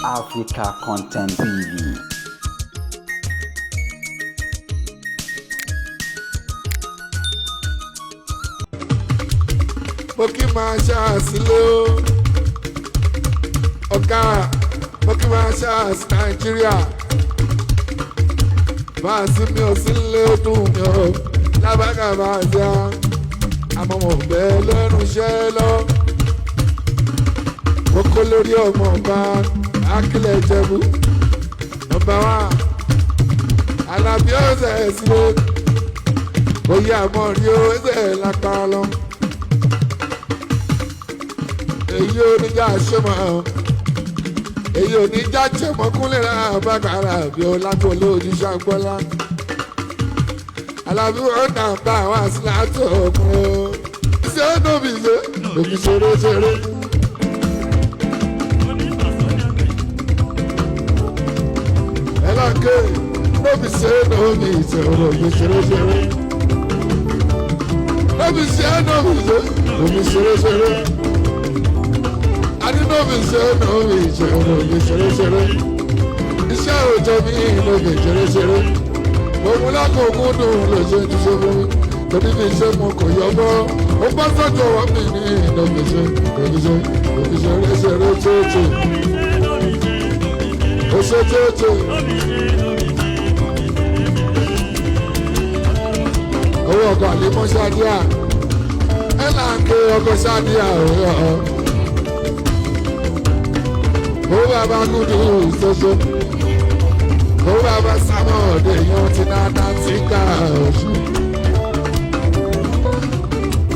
Africa Content TV. Mo kí máa ṣáàsì lé o, ọ̀gá. Mo kí máa ṣáàsì Nàìjíríà. Máa sí mi ò sí lé, ó dùn mí o lábàgà máa ṣá, àmọ́ mo bẹ́ẹ̀ lẹ́nu iṣẹ́ lọ. Mo kó lórí ọmọ ọba Akílẹ̀ Ìjẹ̀bú nọ́mbà wá, Alábí ọ̀sẹ̀ sílé oyè àmọ́ rí o ẹsẹ̀ lápá lọ. Èyí oníjà ṣe mọ́, èyí oníjà ṣe mọ́. Kúnlẹ̀ rà bàkàrà bí o lápò lójú ṣàgbọ́lá. Alábí wọn nà bá àwọn àṣìláàtò òkun o. Ṣé ó tóbi ṣe òbí ṣeré ṣeré. Ẹ lọ́kẹ́ lóbi ṣe lóbi ṣe òbí ṣeré ṣeré. Lóbi ṣe lóbi ṣe òbí ṣeré ṣeré. Adé lóbi ṣe lóbi ṣe òbí ṣeré ṣeré. Iṣẹ́ òòjọ́ mi lóbi ṣeré ṣeré. Òun lákòókò dùn ló ṣe ti ṣe fún mi. Torí mi ṣe mo kò yọ bọ́. Ó bá sọ́jọ́ wá mi ní lóbi ṣe lóbi ṣe òbí ṣeré ṣeré tóótó. Ó ṣe tóótó. Owó ọkọ̀ àlímọ́ ṣáàdíà ẹ là ń ké ọkọ̀ ṣáàdíà òwe ọ̀. Owó bàbá gúdú ṣoṣo. Owó bàbá sámọ̀ ọ̀dẹ̀ yan ti náà ti ká oṣù.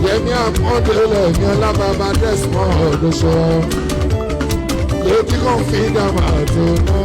Yẹmi àpọ́ndélẹ̀ ní ọlábàbà Desmond ọ̀dọ́ṣọ́. Lady confidam àtúná.